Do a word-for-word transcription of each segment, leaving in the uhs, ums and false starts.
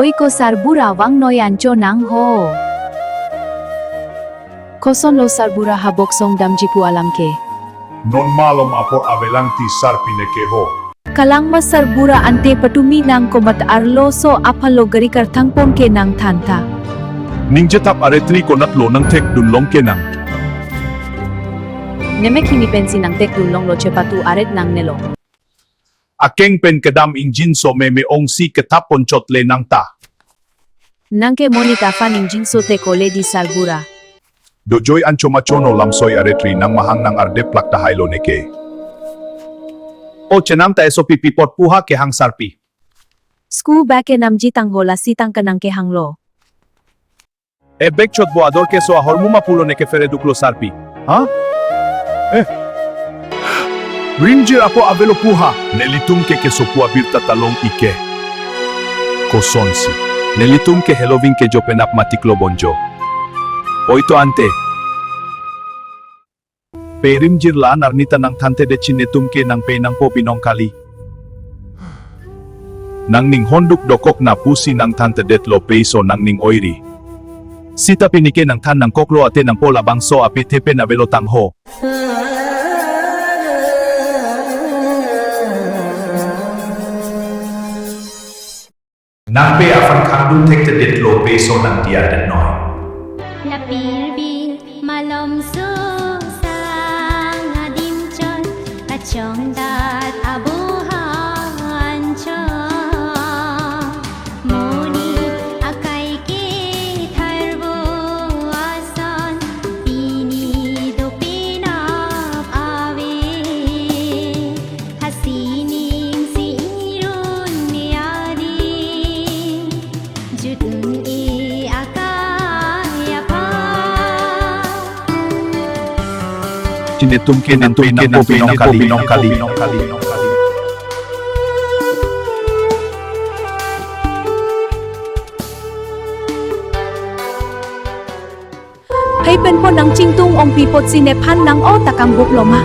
Oi ko sarbura vangnoi anchot nang ho. Kosonlo sarbura ha boksong damji pu alam ke. Non malom apor avelang ti sarpi neke ho. Kalang ma sarbura ante patumi nang komat arloso aphan lo gari karthang pon ke nang thantha. Ningje thap aretri konat lo nang thekdun long ke nang. Nemek hini pensi nang thekdun longlo chepatu aret nang nelo. Akeng pen kedam ingjinso meme ongsi kethap pon chot le nang ta. Nang ke monit aphan ingjinso te kole di sarbura. Dojoi anchot ma chono lamsoi aretri nang mahang nang ardep plak tahai lo neke. O chenam ta esopi pi apot pu ha kehang sarpi. School bag ke namji tang ho lasi tang kenang kehang lo. E bag chot bo ador keso ahormu ma pulo neke fere duklo sarpi. Ha? Eh. Rimjir apor avelo pu ha. Nelitum ke keso pu abirta ta long ike. Kosonsi. Nelitum ke heloving ke jo penap matik lo bonjo. Oi to ante. Pe rimjir la-an arni ta nang thanthe de chin netum ke nang pe nang po binong kali. Nang ning honduk dokok na pusi nang thanthe det lo pe iso nang ning oiri. Sita pini ke nang than nang koklo ate nang po labangso ape thepen avelo tang ho. Nang pe aphan khangdun thekthedet lo pe so nang diya det noi. Lapir bin malom susang adim chon kachongdat abuhan chon. Moni akai ke tharbo ason pini dopinap ave. Hasining si irun ni adi jutun e akai apa. Chin netum ke nang pe nang po binong kali. Hai pen po nang chingtung ongpi apotsi nephan nang o takam bup lo ma.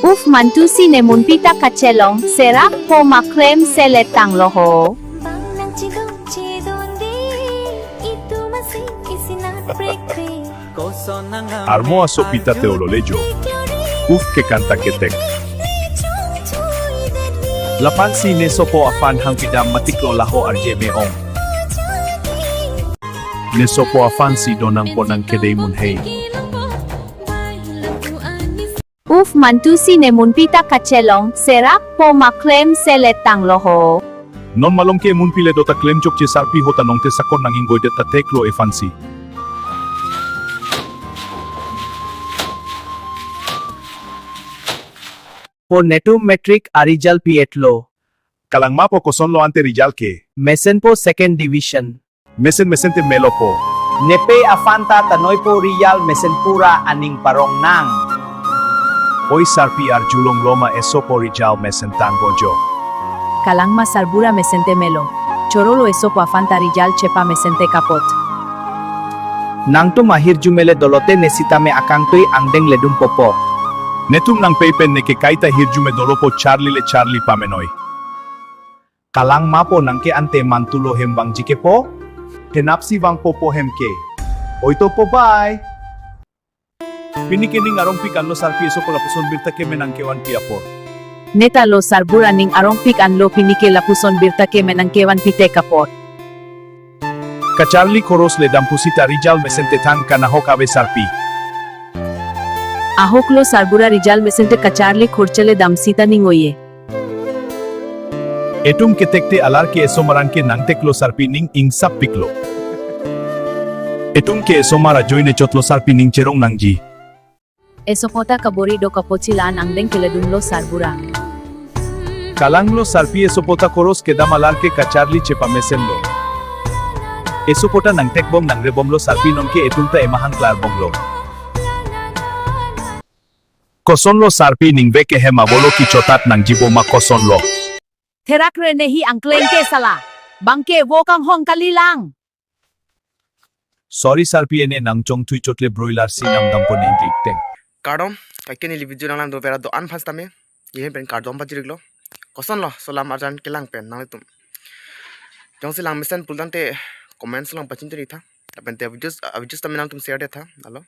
Uf mantu si ne munpi ta kachelong serak po ma klem selet tang lo ho. Armo aso pita te olo lejo. Uf ke kanta ketek. Lapan si ne sopo aphan hang pidam matik lo laho arje me ong. Ne sopo aphan si donang ponang kedei mun hei. Uf mantu si ne munpi ta kachelong serak po ma klem selet tang lo ho. Non malom ke munpi le do ta klem chokche sarpi ho ta nongte sakon nang inggoidet ta thek lo ephan si. Po netum matric a result pi et lo. Kalang ma po koson lo ante result ke. Mesen po second division. Mesen mesen te melo po. Nepe aphan ta tanoi po result mesen pura aning parong nang. Oi sarpi arjulong lo ma eso po result mesen tang bojo. Kalang ma sarbura mesen te melo. Choro lo eso po aphan ta result chepa mesen te kapot. Nangtum ahirjume le dolote ne sitame akangtui angdeng ledun popo. Netum nang pe pen neke kaita hirjume dolo po charli le charli pamenoi. Kalang ma po nang ke ante mantu lo hem vangji ke po. Henapsi vangpo po hem ke. Oi to po bye. Pini ke ning arongpik anlo sarpi eso po lapuson birta ke menang kevan pi apor. Neta lo sarbura ning arongpik anlo pini ke lapuson birta ke menang kevan pi te kapot. Kacharli khoros le dam pusi ta result mesen te than kanahok ave sarpi. Ahok lo sarbura result mesen te kacharli khorcha le dam sita ning oye. Etum ketek te alar ke eso marang ke nang tek lo sarpi ning ingsap pik lo. Etum ke eso mar ajoine chot lo sarpi ning cherong nangji. Eso po ta kabor-i do kapochi la-an angdeng keledun lo sarbura. Kalang lo sarpi eso po ta khoros kedam alar ke kacharli chepa mesen lo. Eso po ta nang tek bom nang re bom lo sarpi non ke etum ta emahang klar bom lo. Koson lo sarpi ning vek ehem abolo kichotat nangji bo ma koson lo. Therak re nehi angkleng ke sala. Bang ke vo kanghong kali lang. Sorry sarpi ene nang chongthui chot le broiler si nam dam po neng dik teng. Kardom, kaike neli video nang lang do vera do-an aphan sitame. Ehem pen kardom pajirlo. kosonlo laso lam arjan kelang pen nanglitum. Jongsi lang mesen pulo tangte comments along pachini tha. Lapen te videos, ah, videos tame nangtum share det tha, lalo.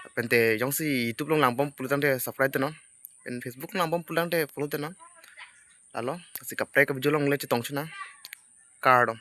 Lapen te jongsi YouTube along langbom pulo tangte subscribe det non. Pen Facebook along langbom pulo tangte follow det non. Lalo, lasi kaprek a video along le chetong chunang. Kardom.